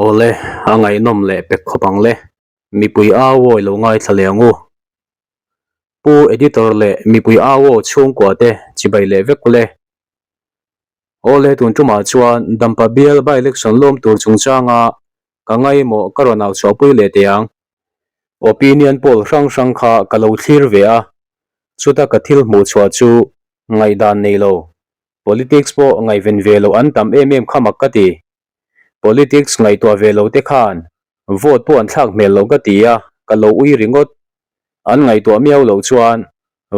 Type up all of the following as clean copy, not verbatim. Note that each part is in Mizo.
Awle, a ngaihnawm leh pek khawp ang le. Mipui au aw i lo ngaithla leh ang u. Pu Editor leh mipui au aw chhungkua te chibai leh vek ule. Awle tun tumah chuan Dampa bial by-election lawm tur chungchanga ka ngaimawh ka rawn au chhuahpui leh teh ang. Opinion poll hrang hrang kha ka lo thlir ve a, chuta ka thil hmuh chhuah chu ngaihdan nei lo, politics pawh ngaihven ve loh an tam em em kha mak ka ti. Politics ngaihtuah ve lo te khan vote pawh an thlak hmel loh ka ti a, ka lo ui ringawt. An ngaihtuah miau loh chuan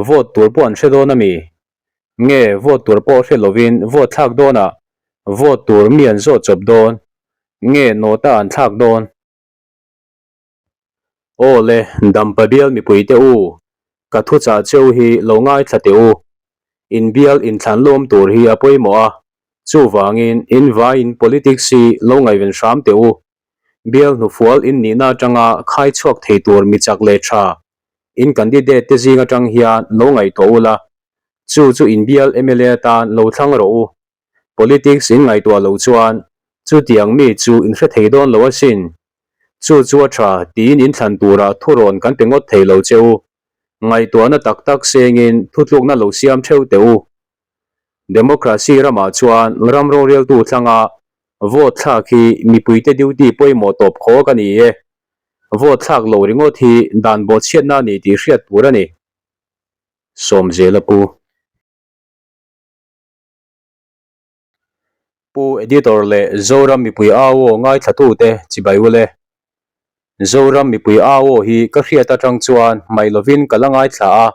vote tur pawh an hre dawn a mi? Nge vote tur pawh hre lovin vote thlak dawnah vote tur mi an zawt chawp dawn? Nge nota an thlak dawn? Aw le, Dampa bial mipuite u, ka thuchah cheu hi lo ngaithla teh u. In bial inthlan lawm tur hi a pawimawh a, chuvangin in vaiin politics hi lo ngaihven hram teh u. Bial hnufual in nihna atanga khai chhuak thei tur mi chak leh tha in candidate te zing atang hian lo ngaihtuah ula, chu chu in bial mla atan lo thlang rawh u. Politics in ngaihtuah loh chuan chutiang mi chu in hre thei dawn lo asin. Chu chu a tha tiin in thlan turah thurawn kan pe ngawt thei lo che u. Ngaihtuahna tak tak sengin thutlukna lo siam theuh teh u. Democracy ramah chuan ram roreltu thlanga vote thlak hi mipuite duty pawimawh tawp khawk a ni e. Vote thlak loh ringawt hi dan bawhchhiatna a ni tih hriat tur a ni. Sawmzela Pu. Pu Editor leh Zoram mipui au aw ngaithlatute chibai ul e. Zoram mipui au aw hi ka hriat atang chuan hmaih lovin ka la ngaithla a,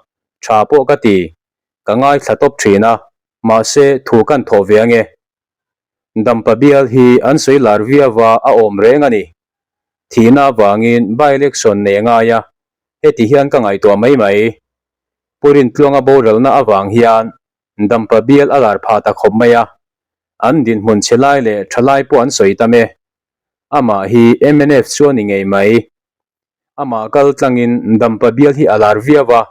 tha pawh ka ti. Ka ngaithla tawp thin a, mahse thu kan thawh ve ange. Dampa bial hi an sawi lar viau a a awm reng a ni. Thihna avangin by-election nei a ngai a, heti hian ka ngaihtuah mai mai. Pu Rintluanga boralna avang hian Dampa bial a lar phah ta khawp mai a, an dinhmun chhe lai leh tha lai pawh an sawi tam e. Amah hi mnf chu a ni ngei mai. Amah kal tlangin Dampa bial hi a lar viau a,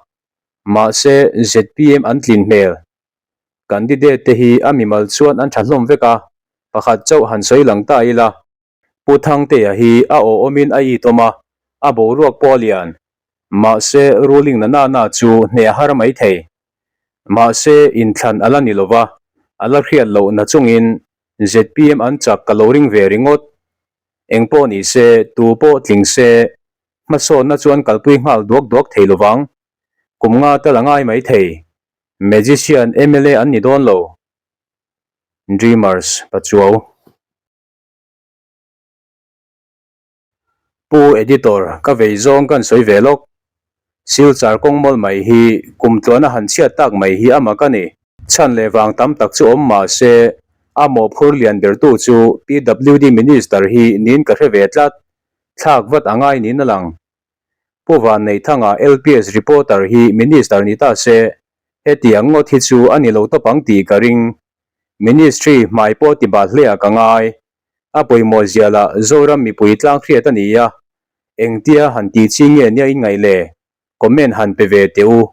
mahse zpm an tlin hmel. Candidate te hi a mimal chuan an tha hlawm vek a, pakhat chauh han sawi lang ta ila. Pu Thangtea hi a awhawmin a itawm a, a boruak pawh a lian. Mahse, ruling na na na chu hneh a har mai thei. Mahse, inthlan a la ni lova, a la hriat loh na chungin zpm an chak ka lo ring ve ringawt. Engpawh ni se, tu pawh tling se, hmasawnna chuan kalpui nghal duak duak thei lovang. Kum nga tal a ngai mai thei. Magician mla an ni dawn lo. Dreamers Pachuau. Pu Editor, ka vei zawng kan sawi ve lawk. Silchar kawng mawlh mai hi kum tluana han chhiat tak mai hi a mak a ni. Chhan leh vang tam tak chu awm mah se, a mawhphur lian bertu chu PWD Minister hi niin ka hre ve tlat. Thlak vat a ngai niin a lang. Pu Vanneihthanga LPS reporter hi Minister ni ta se, hetiang ngawt hi chu a ni lo tawp ang tih ka ring. Ministry hmai pawh ti bal hle ah ka ngai. A pawimawh zia lah Zoram mipui tlang hriat a ni a, engtia han tih chi nge nia in ngaih le? Comment han pe ve teh u.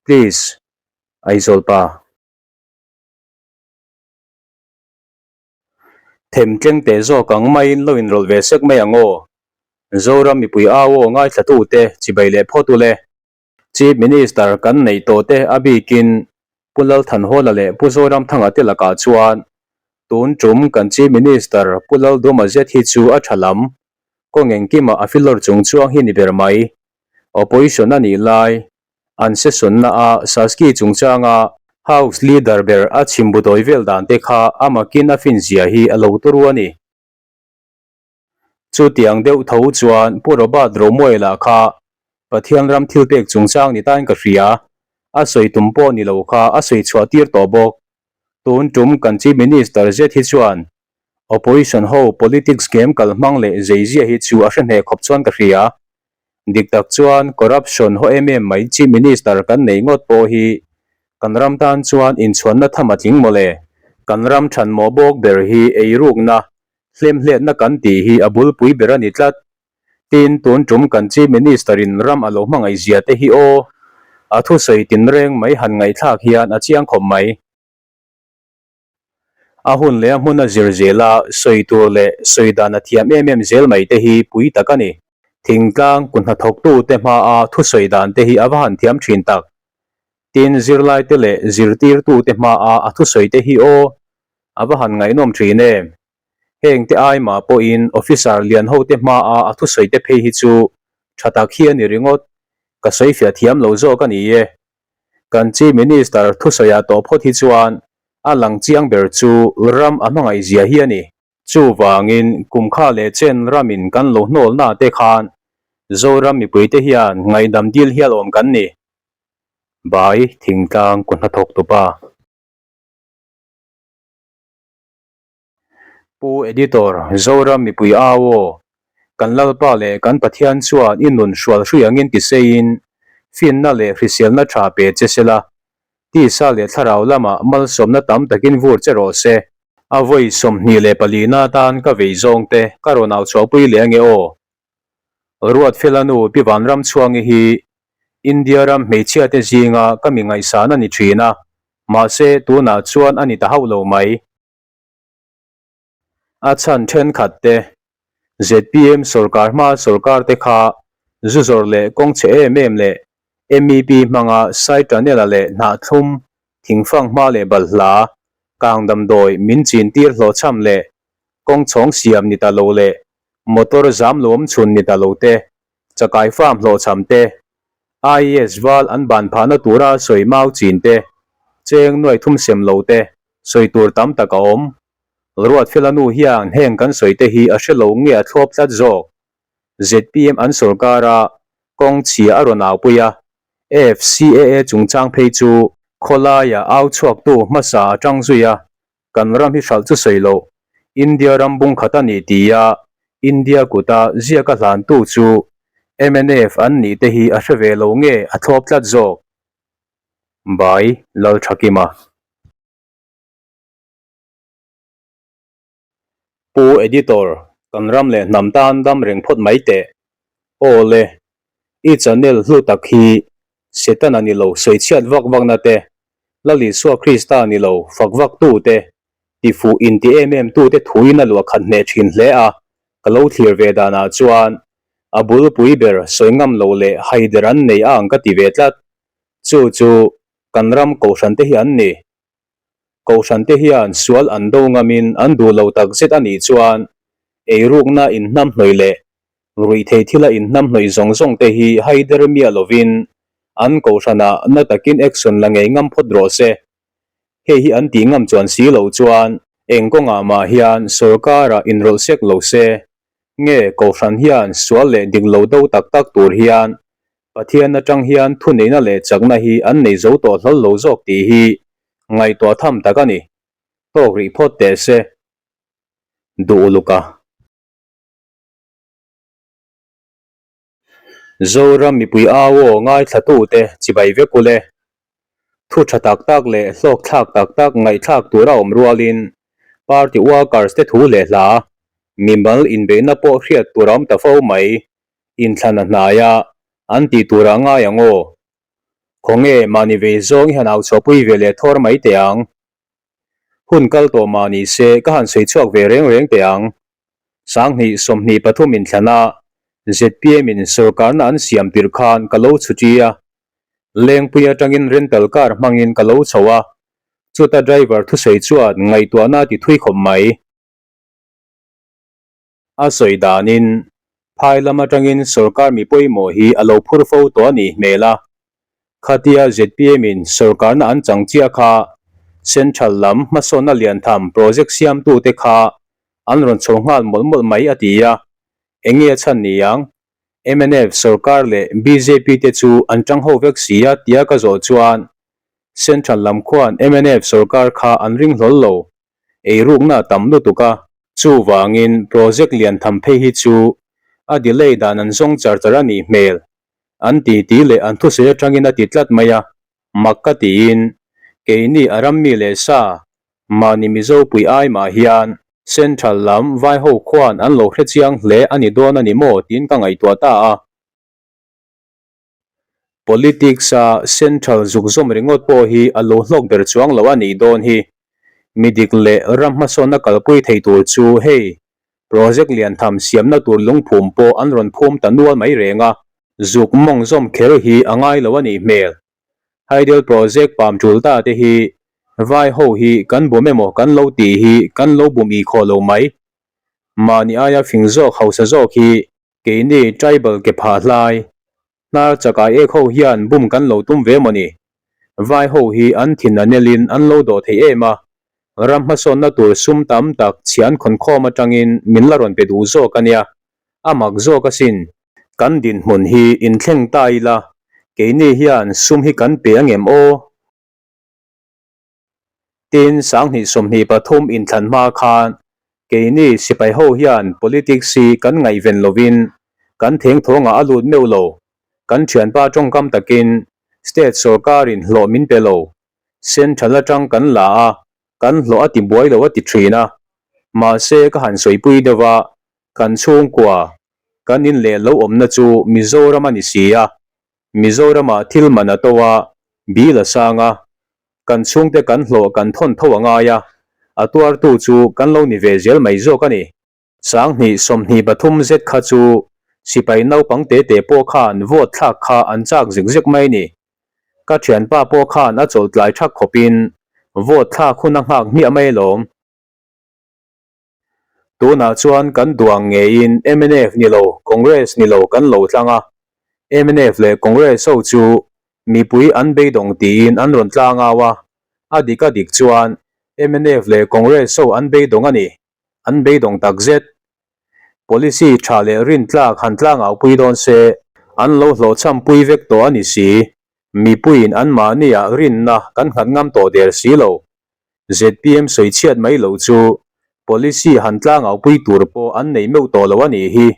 Please. Aizawl pa. Them tleng teh zawk ang maiin lo inrawlh ve sek mai ang aw. Zoram mipui au aw ngaithlatute chibai leh phawt ule. Chief Minister kan neih tawh te a bikin Pu Lalthanhawla leh Pu Zoramthanga te lakah chuan tun tum kan Chief Minister Pu Lalduma zet hi chu a tha lam kawng engkimah a filawr chung chuang hi ni ber mai. Opposition a nih lai an session na a Saski chungchanga House Leader ber a chhimbu dawi vel dan te kha a makin a fin zia hi a lo turu a ni. Chutiang deuh tho chuan Pu Robert Romuela kha Pathian ram thil pek chungchang ni tain ka hria, a sawi tum pawh ni lo kha a sawi chhuah tir tawh bawk. Tun tum kan Chief Minister zet hi chuan Opposition ho politics game kal hmang leh zeizia hi chu a hre hneh khawp chuan ka hria. Dik tak chuan corruption haw em em mai Chief Minister kan nei ngawt pawh hi kan ram tan chuan inchhuanna tham a tling mawle. Kan ram thanmawh bawk ber hi eirukna Hlemhletna kan tih hi a bulpui ber a ni tlat. Tin, tun tum kan Chief Minister-in ram a lo hmangaih zia te hi aw, a thusawi tinreng mai han ngaihthlak hian a chiang khawp mai. A hun leh a hmun a zir zel a, sawi tur leh sawi dan a thiam em em zel mai te hi pui tak a ni. Thingtlang kut hnathawktute hmaa thusawi dan te hi a va han thiam thin tak. Tin, zirlaite leh zirtirtute hmaa a thusawi te hi aw, a va han ngaihnawm thin em. Heng te ai mah pawhin officer lian hote hmaa a thusawi te phei hi chu tha tak hi a ni ringawt, ka sawifiah thiam lo zawk a ni e. Kan Chief Minister thusawiah tawh phawt hi chuan a lang chiang ber chu ram a hmangaih zia hi a ni. Chuvangin kumkha leh chen ramin kan lo hnawlna te khan Zoram mipuite hian ngaihdam dil hial awm kan ni. Bai thingtlang ku hnathawk tupa. Pu Editor, Zoram mipui au aw, kan Lalpa leh kan Pathian chuan i nun hrual hrui angin ti seiin finna leh hriselna tha pe che sela, tisa leh thlarau lamah malsawmna tam takin vur che rawh se. A vawi 24 na atan ka vei zawng te ka rawn au chhuahpui leh ange aw. Ruatfela nu Pi Vanramchhuangi hi India ram hmeichhia te zinga ka mi ngaihsan a ni thin a, mahse tunah chuan a ni ta hauh lo mai. A chhan thenkhat te, zpm sorkar hma sorkar te kha zu zawrh leh kawng chhe em em leh MEP hmanga Sai Tunnel-a leh hnah thlum, thingfang hma leh balhla, kang damdawi min chin tir hlawhchham leh kawng chhawng siam ni ta lo leh motor zam lo awm chhun ni ta lo te, chakai farm hlawhchham te, IAS val an ban phahna tura sawi mau chin te, cheng nuai thum sem lo te, sawi tur tam tak a awm. Ruatfela nu hian heng kan sawi te hi a hre lo nge a thlawp tlat zawk. Zpm an sorkar a, kawng chhia a rawn aupui a, AFCAA chungchang phei chu khawlaia au chhuaktu hmasa a tang zui a, kan ram hi hralh chu sawi loh, India ram bung khat a ni tia India kuta ziaka hlantu chu mnf an nih te hi a hre ve lo nge a thlawp tlat zawk. By Lalthakima. Pu Editor, kan ram leh hnam tan dam reng phawt mai teh. Aw le, i channel hlu tak hi Setana ni lo sawichhiat vak vakna te, Lal Isua Krista ni lo fak vak tu te, tifuh inti em em tu te thuin a luah khat hneh thin hle a, ka lo thlir ve danah chuan a bulpui ber sawi ngam lo leh haider an nei a ang ka ti ve tlat. Chu chu kan ram kohhran te hi an ni. Kohhran te hian sual an do ngamin an duh lo tak zet a nih chuan eirukna inhnamhnawih leh ruihthei thila inhnamhnawih zawng zawng te hi haider miah lovin an kohhranah na takin action la ngei ngam phawt rawh se. Hei hi an tih ngam chuan si loh chuan eng kawngah mah hian sorkarah inrawlh sek lo se. Nge kohhran hian sual leh dik lo do tak tak tur hian Pathian atang hian thuneihna leh chakna hi an nei zo tawh hlawl lo zawk tih hi ngaihtuah tham tak a ni. Tawk rih phawt teh se. Duh uluk a. Zoram mipui au aw ngaithlatute chibai vek ule. Thu tha tak tak leh hlawk thlak tak tak ngaihthlak tur a awm rualin party workers te thu leh hla, mimal inbeihna pawh hriat tur a awm ta fo mai. Inthlan a hnai a, an tih tur ah ngai ang aw. Khawnge mahni vei zawng i han au chhuahpui ve leh thawr mai teh ang. Hun kal tawh mah ni se ka han sawi chhuak ve reng reng teh ang. 2023 inthlan a, zpm in sorkarna an siam tirh khan ka lo chhuti a. Lengpui atangin rental car hmangin ka lo chho a, chuta driver thusawi chuan ngaihtuahna a ti thui khawp mai. A sawi danin, phai lam atangin sorkar mi pawimawh hi a lo phur fo tawh a nih hmel a. Khatia zpm in sorkarna an chang chiah kha Central lam hmasawnna liantham project siamtute kha an rawn chho nghal mawlh mawlh mai a ti a. Enge a chhan ni ang? Mnf sorkar leh bjp te chu an tang ho vek si a tia ka zawh chuan Central lam khuan mnf sorkar kha an ring hlawl lo. Eirukna a tam lutuk a, chuvangin project lian tham phei hi chu a delay dan an zawng char char a nih hmel. An ti ti leh an thusawi atangin a ti tlat mai a, mak ka tiin keini a ram mi leh sa mahni Mizo pui ai mah hian Central lam vai ho khuan an lo hre chiang hle a ni dawn a ni maw tiin ka ngaihtuah ta a. Politics a Central zuk zawm ringawt pawh hi a lo hlawk ber chuang lo a nih dawn hi. Mi dik leh ram hmasawnna kalpui thei tur chu hei project lian tham siamna tur lungphum pawh an rawn phum ta nual mai reng a. Zuk mawng zawm kher hi a ngai lo a nih hmel. Hydel project pam tul ta te hi vai ho hi kan bum emaw kan lo tih hi kan lo bum i khawh lo mai. Mahni aia fing zawk hausa zawk hi keini tribal ke phah hlai Hnar chakai ek ho hian bum kan lo tum ve maw ni? Vai ho hi an thin a nelin an lo dawh thei em a, ram hmasawnna tur sum tam tak chhian khawnkhawm atangin min la rawn pe duh zawk a nia, a mak zawk asin. Kan dinhmun hi inthleng ta ila, keini hian sum hi kan pe angem aw? Tin, 2023 inthlan hma khan keini sipai ho hian politics hi kan ngaihven lovin kan thengthawngah a lut meuh lo. Kan thianpa tawngkam takin state sorkarin hlawh min pe lo, central atang kan la a, kan hlawh a ti buai lo a ti thin a. Mahse ka han sawipui deuh a, kan chhungkua, kan in leh lo awmna chu Mizoram a ni si a, Mizoramah thil man a to a, bill a sang a, kan chhungte kan hlawh kan thawn tho a ngai a, a tuartu chu kan lo ni ve zel mai zawk a ni. 2023 zet kha chu sipai naupang te te pawh khan vote thlak kha an chak zek zek mai ni. Ka thianpa pawh khan a chawlh tlai thak khawpin vote thlak hun a nghak hmiah mai alawm. Tunah chuan kan duang ngeiin mnf ni lo, Congress ni lo kan lo tlang a. Mnf leh Congress ho chu mipui an beidawng tiin an rawn tlang au a. A dik a dik chuan mnf leh Congress ho an beidawng a ni. An beidawng takzet. Policy tha leh rintlak han tlang au pui dawn se, an lo hlawhchhampui vek tawh a ni si. Mipuiin anmahniah rinna kan nghat ngam tawh der si lo. Zpm sawi chhiat mai loh chu policy han tlangau pui tur pawh an nei meuh tawh lo a nih hi.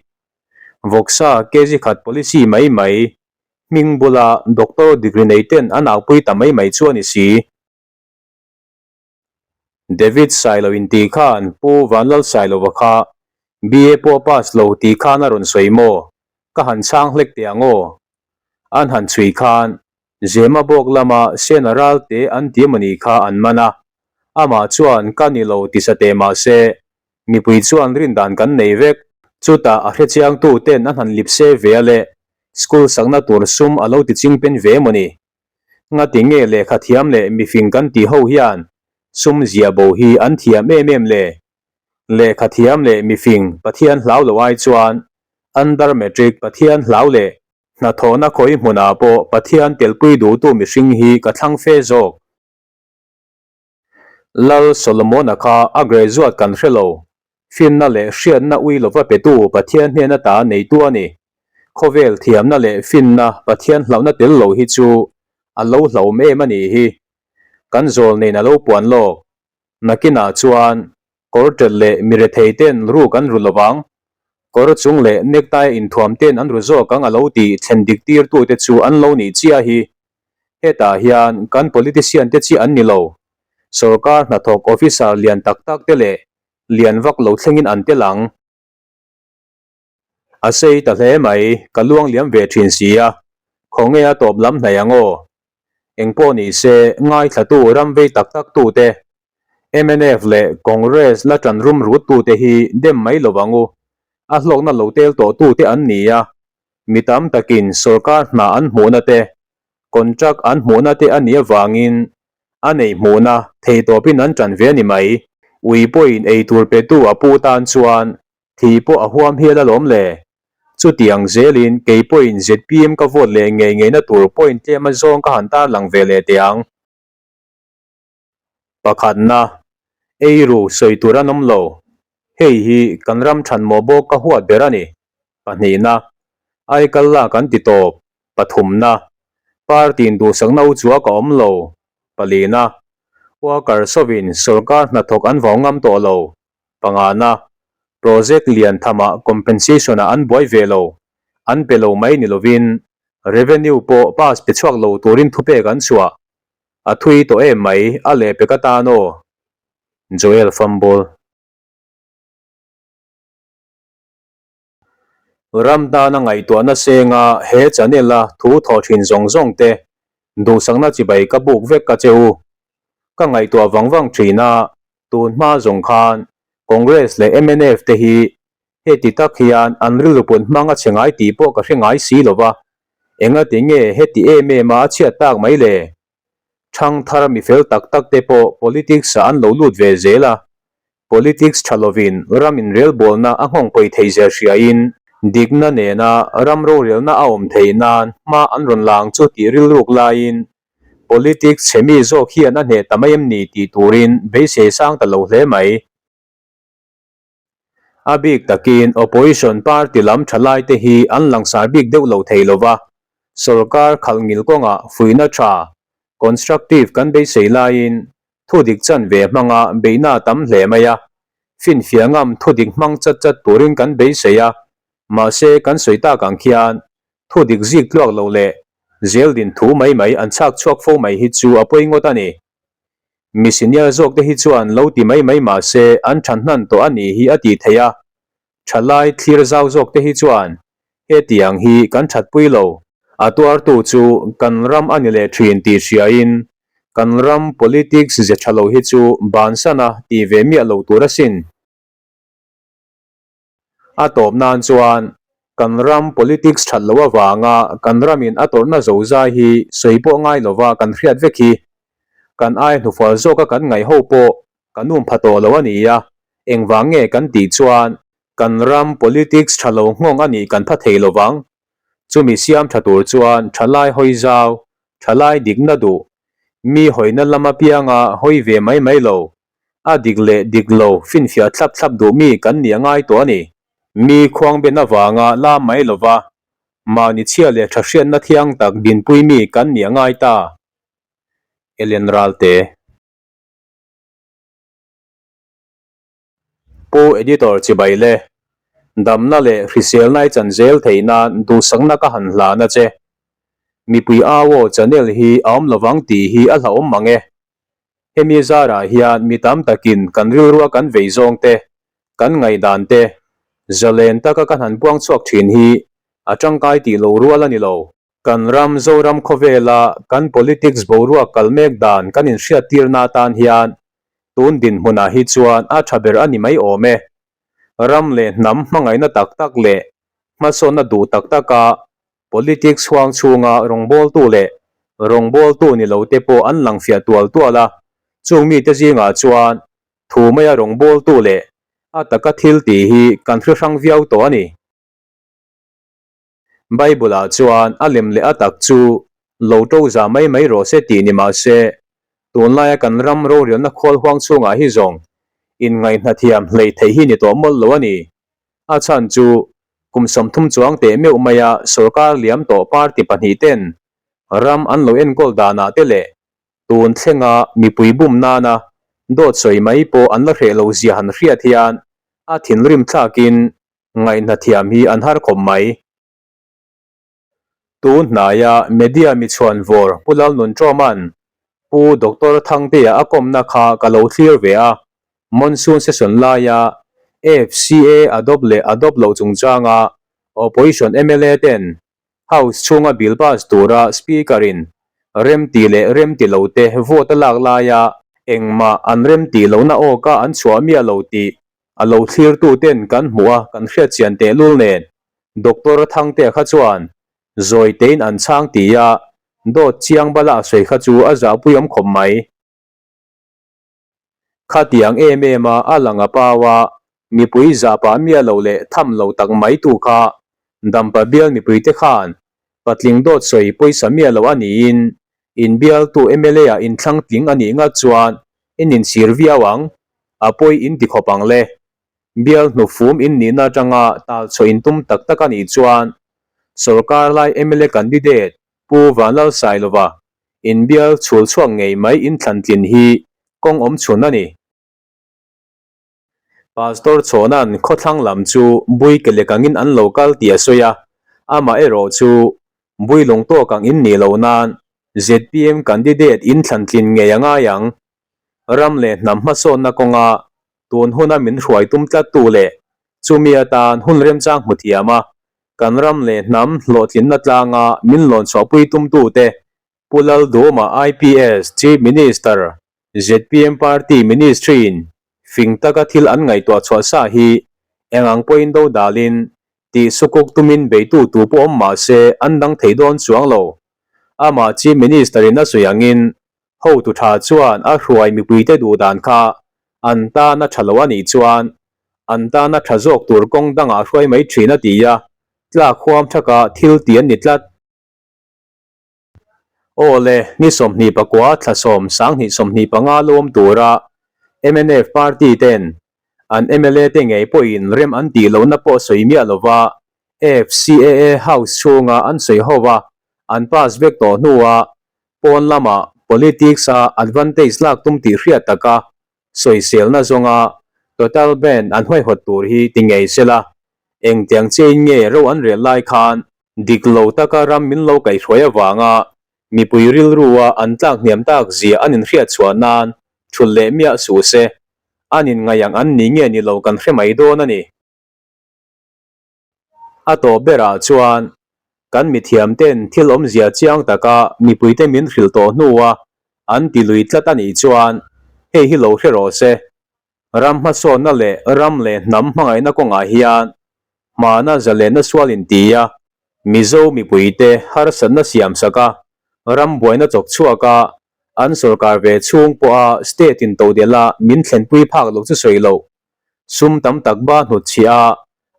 Vawksa kg khat policy mai mai, hming bula doctor degree nei ten an au pui ta mai mai chu a ni si. David Sailo inti khan Pu Vanlalsailova kha BA pawh pass lo tih khan a rawn sawi maw? Ka han chhang hlek teh ang aw. An han chhui khan Zema bawk lama Sena ralte an ti emawni kha an man a, amah chuan ka ni lo ti sa teh mah se, mipui chuan rindan kan nei vek. Chutah a hrechiangtu ten an han lip se ve a le, school sakna tur sum a lo ti chingpen ve emawni. Ngati nge lehkha thiam leh mifing kan tih ho hian sum ziah bo hi an thiam em em le? Lehkha thiam leh mifing Pathian hlau lo ai chuan under matric Pathian hlau leh Hnathawhna khawi hmunah pawh Pathian telpui duhtu mihring hi ka thlang fe zawk. Lal Solomona kha a graduate kan hre lo. Finna leh hriatna ui lova petu Pathian hnen ata neitu a ni. Khawvel thiamna leh finna Pathian hlauhna tel lo hi chu a lo hlauhawm em a nih hi. Kan zawl nen a lo puan lawk. Nakinah chuan Kawr ṭelh leh mi rethei ten ruk an ru lovang. Kawr chung leh necktie inthuam ten an ru zawk ang a lo tih thlen dik tir tute chu an lo nih chiah hi. Hetah hian kan politician te chiah an ni lo. Sorkar hnathawk officer lian tak tak te leh lian vak lo thlengin an tel ang. A sei ta hle mai, ka luang liam ve thin si a, khawnge a tawp lam hnaih ang aw? Engpawh ni se, ngaithlatu ram vei tak tak tute, mnf leh Congress la tan rum rut tute hi dem mai lo ang u, a hlawkna lo tel tawh tute an ni a, mi tam takin sorkar hna an hmuhna te, contract an hmuhna te a nih avangin a nei hmuhna theitawpin an tan ve a ni mai. Ui pawhin eitur petu a pu tan chuan Thi pawh a huam hial alawm le. Chutiang zelin kei pawhin zpm ka vote leh ngei ngeina tur point tlem a zawng ka han tarlang ve leh teh ang. Pakhatna, Eiru sawi tur an awm lo. Hei hi kan ram thanmawh bawk ka huat ber a ni. Pahnihna, Aikal lak an ti tawp. Pathumna, Party in duhsakna u chuak a awm lo. Palina, Worker sawin sorkar hnathawk an vau ngam tawh lo. Pangana, project lian thamah compensation-ah an buai ve lo, an pe lo mai ni lovin revenue pawh pass pe chhuak lo turin thupek an chhuah. A thui tawh em mai, a lehpek atan aw. Joel Fumble. Ram tana ngaihtuahna senga he channel-a thu thawh thin zawng zawng te duhsakna chibai ka buk vek ka che u. Ka ngaihtuah vang vang thin a. Tun hma zawng khan Congress leh mnf te hi heti tak hian an rilru put hmang a chhe ngai tih pawh ka hre ngai si lo va, engati nge heti em em a a chhiat tak mai le? Thangthar mi fel tak tak te pawh politics ah an lo lut ve zel a, politics tha lovin ram inrelbawlna a nghawng pawi thei zel hriain dikna nena ram rorelna a awm theih nan hma an rawn lang chu tih rilruk laiin politics chhe mi zawk hian a hneh ta mai em ni tih turin beisei sang ta lo hle mai. A bik takin opposition party lam thalai te hi an langsar bik deuh lo thei lo va, sorkar khalh ngil kawngah fuihna tha, constructive, kan beisei laiin thudik chan ve hmanga beihna a tam hle mai a, finfiah ngam thudik hmang chat chat turin kan beisei a, mahse kan sawi tak ang khian thudik zik tluak lo leh zel din thu mai mai an chhak chhuak fo mai hi chu a pawi ngawt a ni. Mi senior zawk te hi chuan lo ti mai mai mah se an tha hnan tawh a nih hi a tih theih a, thalai thlir zau zawk te hi chuan hetiang hi kan thatpui lo. A tuartu chu kan ram a ni leh thin tih hriain kan ram politics ze tha lo hi chu bansan a tih ve miah lo tur asin. A tawp nan chuan kan ram politics that loh avanga kan ramin a tawrhna zozai hi sawi pawh ngai lova kan hriat vek hi kan ai hnufual zawka kan ngaih ho pawh kan um pha tawh lo a ni a, engvang nge kan tih chuan kan ram politics tha lo nghawng a nih kan pha thei lovang. Chumi siam tha tur chuan thalai hawi zau, thalai dikna duh, mi hawina lam apianga hawi ve mai mai lo, A dik leh dik lo finfiah thlap thlap duh mi kan nih a ngai tawh a ni. Mi khuangben avanga la mai lova mahni chhia leh tha hriatna thiang tak dinpui mi kan nih a ngai ta. Ellen Ralte. Pu Editor chibai le. Damna leh hriselna i chan zel theih nan duhsakna ka han hlan a che. Mipui au aw channel hi a awm lovang tih hi a hlauhawm mang e. Hemi zarah hian mi tam takin kan rilrua kan vei zawng te, kan ngaihdan te, zalen taka kan han puang chhuak thin hi a tangkai tih lo rual a ni lo. Kan ram Zoram khawvela kan politics boruak kal mek dan kan inhriattirna atan hian tun dinhmunah hi chuan a tha ber a ni mai awm e. Ram leh hnam hmangaihna tak tak leh hmasawnna duh tak taka Politics huang chhunga rawngbawltu leh rawngbawltu ni lote pawh an lang fiah tual tual a, chung mite zingah chuan thu maia rawngbawltu leh a taka thil tih hi kan hre hrang viau tawh a ni. Bible-ah chuan a lem leh a tak chu lo to za mai mai rawh se tih ni mah se, tunlaia kan ram rorelna khawl huang chhungah hi zawng inngaihhnathiam hleihtheih hi ni tawh mawlh lo a ni. A chhan chu kum 30 chuang teh meuh maia sorkar liam tawh party pahnih ten ram an lo enkawl danah te leh tun thlenga mipui bum nana dawt sawi mai pawh an la hreh lo zia han hriat hian a thinrim thlakin ngaihna thiam hi an har khawp mai. Tun hnaia media mi chhuan vawr Pu Lalnunṭawma'n Pu Doctor Thangtea a kawmna kha ka lo thlir ve a, Monsoon session laia AFCA adopt leh adopt loh chungchanga Opposition mla ten House chhunga bill pass tura Speaker-in remti leh remti lo te vote a lak laia engmah an remtih lohna awka an chhuah miah lo tih a lo thlirtu ten kan hmuh a kan hriatchian tehlul nen Doctor Thangtea kha chuan zawi tein an chhang ti a, dawt chiang bala a sawi kha chu a zahpui awm khawp mai. Khatiang em em a a lang a pau a, mipui zahpah miah lo leh tham lo tak mai tu kha Dampa bial mipui te khan patling dawt sawi pawisa miah lo a niin inbialtu mla ah inthlang tling a nih ngat chuan in inchhir viau ang, a pawi in ti khawp ang le. Bial hnufum in nihna atanga tal chhuah in tum tak tak a nih chuan sorkar lai mla candidate Pu Vanlalsailova inbial chhul chhuak ngei mai inthlantlin hi kawng awm chhun a ni. Pastor Chhawna'n khawthlang lam chu bui ke lek angin an lo kal tih a sawi a, amah erawh chu bui lung tawk ang in nih loh nan zpm candidate inthlantlin ngei a ngai ang. Ram leh hnam hmasawnna kawnga tun huna min hruai tum tlattu leh chumi atan hun remchang hmu thiam a, kan ram leh hnam hlawhtlinna tlanga min lawn chhuahpui tumtute Pu Lalduhawma IPS, Chief Minister, zpm Party Ministry-in. Fing taka thil an ngaihtuah chhuah sa hi eng ang pawhin do dalin tih sukuk tumin beitu tu pawh awm mah se an dang thei dawn chuang lo. Amah Chief Minister-in a sawi angin hotu tha chuan a hruai mipuite duh dan kha an tana tha lo a nih chuan an tana tha zawk tur kawng dangah hruai mai thin a ti a, tlak huam thaka thil ti an ni tlat. Aw le, ni 24 thla 10 2025 lawm tura mnf party ten an mla te ngei pawhin rem an tih lohna pawh sawi miah lova FCAA house chhunga an sawi ho a, an pass vek tawh hnua pawn lama politics a advantage lak tum tih hriat taka sawiselna zawnga total ban an huaihawt tur hi ti ngei sela, engtiang chiahin nge ro an rel lai khan dik lo taka ram min lo kaihhruai avanga mipui rilrua an tlak hniam tak zia an inhriat chhuah nan thulh leh miah suh se, an inngaih ang an ni nge ni lo kan hre mai dawn a ni. A tawp berah chuan kan mithiam ten thil awmzia chiang taka mipuite min hrilh tawh hnua an ti lui tlat a nih chuan hei hi lo hre rawh se. Ram hmasawnna leh ram leh hnam hmangaihna kawngah hian hmana zalenna sual inti a, Mizo mipuite harsatna siamsak a, ram buaina chawk chhuak a, an sorkar ve chhung pawha state in todelh a min thlenpui phak lo chu sawi loh. Sum tam tak ba hnutchhiah a,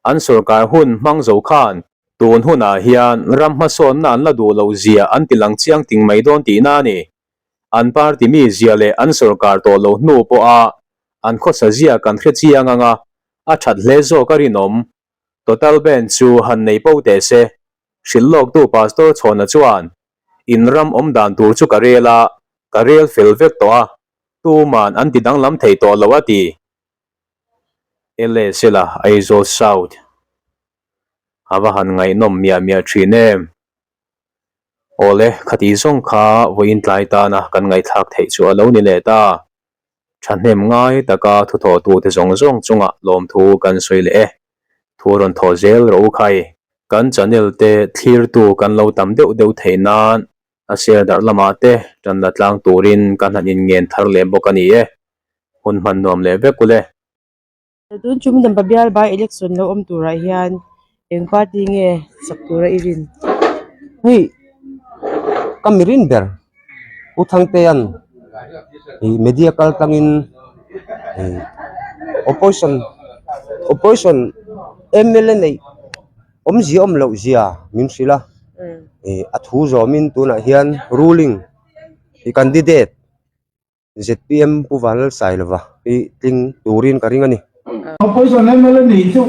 an sorkar hun hmang zo khan tun hunah hian ram hmasawnna an la duh loh zia an ti lang chiang ting mai dawn tihna a ni. An party mi zia leh an sorkar tawh loh hnu pawha an khawsa zia kan hre chiang ang a, a that hle zawk a rinawm. Total ban chu han nei po teh se. Hrilh lawktu Pastor Chhawna chuan, In ram awm dan tur chu ka rel a, ka rel fel vek tawh a, tuman an ti danglam thei tawh lo a ti. Ele Sela Aizawl South a va han ngaihnawm miah miah thin em? Awle, khati zawng kha vawiin tlai tana kan ngaihthlak theih chu a lo ni leh ta. Thahnem ngai taka thuthawhtute zawng zawng chungah lawmthu kan sawi leh e. Thu rawn thaw zel rawh u khai. Kan channel te thlirtu kan lo tam deuh deuh theih nan a share darh lamah te tan la tlang turin ka hnan in ngen thar leh bawk a ni e. Hun hman nuam leh vek ule. Tun chu midang pa bial by election lo awm turah hian eng party nge chak tura i rin? Hei ka mi rin ber Pu Thangtea'n ih media kal tlangin ih opposition opposition mla neih awmzia awm loh zia min hrilh a ih a thu zawmin tunah hian ruling ih candidate. Zpm Pu Vanlalsailova hi tling turin ka ring a ni. Opposition mla nih chu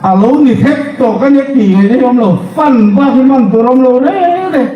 a lo ni vek tawh ka nia tih ngaihna hi awm lo, fund bak hi hman tur awm lo reng reng.